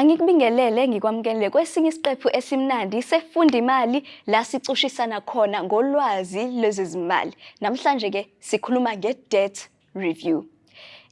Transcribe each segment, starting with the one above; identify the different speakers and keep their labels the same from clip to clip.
Speaker 1: Angikubingelele, ngikwamukele kwesinye isiqephu esimnandi seFunda Imali, la sicushisana khona ngolwazi lwezezimali. Namhlanje ke sikhuluma nge-debt review.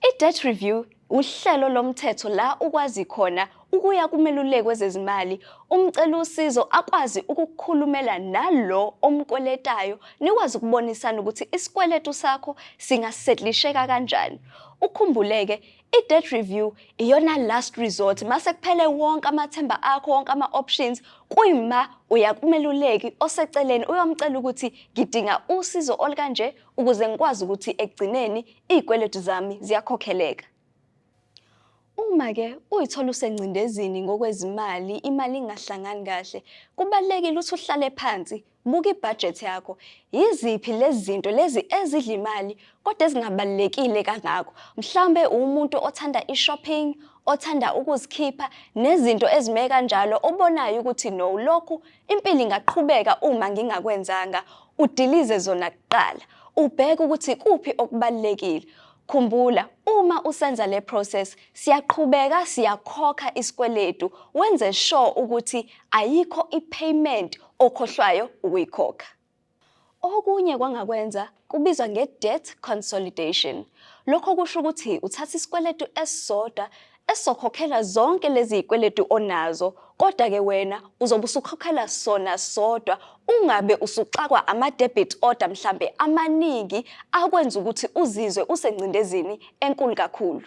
Speaker 1: I-debt review uhlelo lomthetho la ukwazi khona ukuya kumeluleki wezezimali, umcela usizo akwazi ukukukhulumela nalo omkweletayo, nikwazi ukubonisana ukuthi isikweletu sakho singasetlisheka kanjani. Ukhumbuleke, i-debt review iyona last resort. Mase kuphele wonke amathemba akho, wonke ama-options, kuyima uya kumeluleki oseceleni uyomcela ukuthi ngidinga usizo olukanje ukuze ngikwazi ukuthi ekugcineni iy'kweletu zami ziyakhokheleka. Uma-ke uyithola usengcindezini ngokwezimali, imali ingahlangani kahle, kubalulekile ukuthi uhlale phansi, buka ibhajethi yakho. Yiziphi lezi zinto lezi ezidla imali kodwa ezingabalulekile kangako? Mhlawumbe uwumuntu othanda i-shopping, othanda ukuzikhipha nezinto ezime kanjalo, obonayo ukuthi no, lokhu impilo ingaqhubeka uma ngingakwenzanga, udilize zona kuqala. Ubheke ukuthi kuphi okubalulekile. Khumbula, uma usenza le process, siyaqhubeka siyakhokha isikweletu, wenze sure ukuthi ayikho i-payment okhohlwayo ukuyikhokha. Okunye kwangakwenza kubizwa nge-debt consolidation. Lokho kusho ukuthi uthatha isikweletu esisodwa esizokhokhela zonke lezi zikweletu onazo, kodwa-ke wena uzobe usukhokhela sona sodwa, ungabe usuxakwa ama-debit order mhlambe amaningi akwenza ukuthi uzizwe usengcindezini enkulu kakhulu.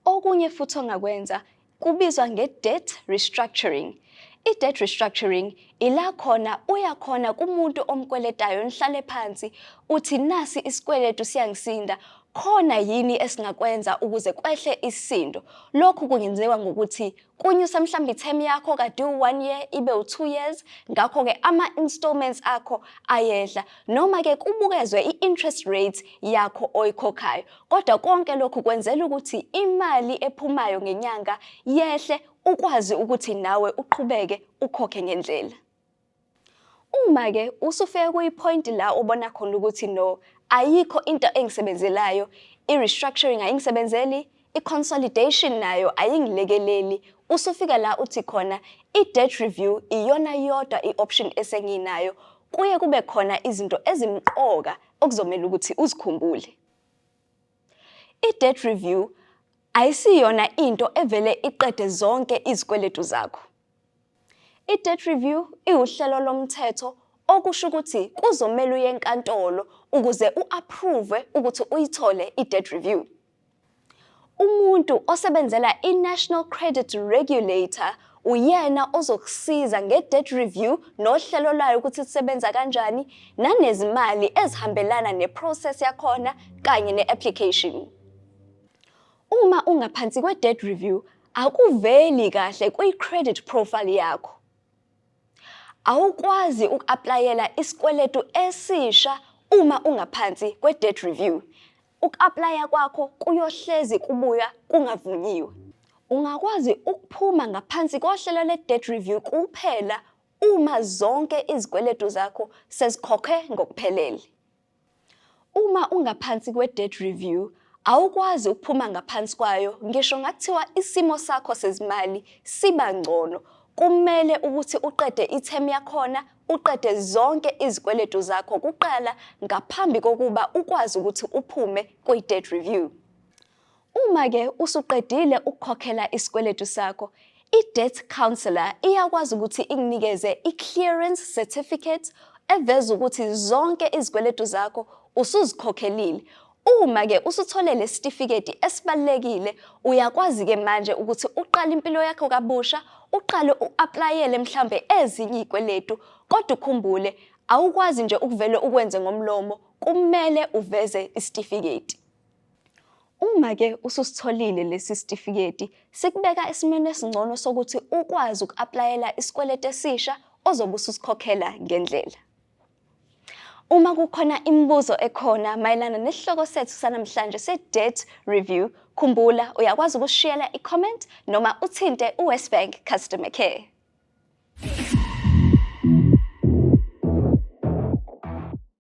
Speaker 1: Okunye futhi ongakwenza kubizwa nge-debt restructuring. I-debt restructuring ila khona uya khona kumuntu omkweletayo, nihlale phansi, uthi nasi isikweletu siyangisinda, khona yini esingakwenza ukuze kwehle isisindo? Lokhu kungenziwa ngokuthi kunyusa mhlawumbe i-term yakho kade u-1 year ibe u-2 years, ngakho-ke ama-installments akho ayehla, noma-ke kubukezwe i-interest rate yakho oyikhokhayo. Kodwa konke lokhu kwenzela ukuthi imali ephumayo ngenyanga yehle, ukwazi ukuthi nawe uqhubeke ukhokhe ngendlela. Uma-ke usufika kuyi-point la ubona khona ukuthi no, ayikho into engisebenzelayo, i-restructuring ayingisebenzeli, i-consolidation nayo ayingilekeleli, usufika la uthi khona i-debt review iyona yodwa i-option esenginayo, kuye kube khona izinto ezimqoka okuzomela ukuthi uzikhumbule. I-debt review ayisiyona into evele iqede zonke izikweletu zakho. I-debt review iwuhlelo lomthetho, okusho ukuthi kuzomela uye enkantolo ukuze u-approve ukuthi uyithole i-debt review. Umuntu osebenzela i-National Credit Regulator uyena ozokusiza nge-debt review nohlelo lwayo ukuthi lisebenza kanjani, nanezimali ezihambelana ne-process yakhona kanye ne-application. Uma ungaphansi kwe-debt review, akuveli kahle kwi-credit profile yakho. Awukwazi uku-applyela isikweletu esisha uma ungaphansi kwe-debt review. Uku-applya kwakho kuyohlezi kubuya kungavunyiwe. Ungakwazi ukuphuma ngaphansi kohlelo le-debt review kuphela uma zonke izikweletu zakho sezikhokhe ngokuphelele. Uma ungaphansi kwe-debt review, awukwazi ukuphuma ngaphansi kwayo ngisho ngakuthiwa isimo sakho sezimali siba ngcono. Kumele ukuthi uqede i-term yakhona, uqede zonke izikweletu zakho kuqala ngaphambi kokuba ukwazi ukuthi uphume kwi-debt review. Uma-ke usuqedile ukukhokhela isikweletu sakho, i-debt counselor iyakwazi ukuthi ikunikeze i-clearance certificate eveza ukuthi zonke izikweletu zakho usuzikhokhelile. Uma-ke usuthole le sitifiketi esibalulekile, uyakwazi-ke manje ukuthi uqale impilo yakho kabusha, uqale u-applyele mhlambe ezinye iy'kweletu, kodwa ukhumbule, awukwazi nje ukuvele ukwenze ngomlomo, kumele uveze isitifiketi. Uma-ke ususitholile lesi sitifiketi, sikubeka esimweni esingcono sokuthi ukwazi uku-applyela isikweletu esisha ozobe ususikhokhela ngendlela. Uma kukhona imibuzo ekhona mayelana nesihloko sethu sanamhlanje se-debt review, khumbula uyakwazi ukusishiyela i-comment noma uthinte uWesBank Customer Care.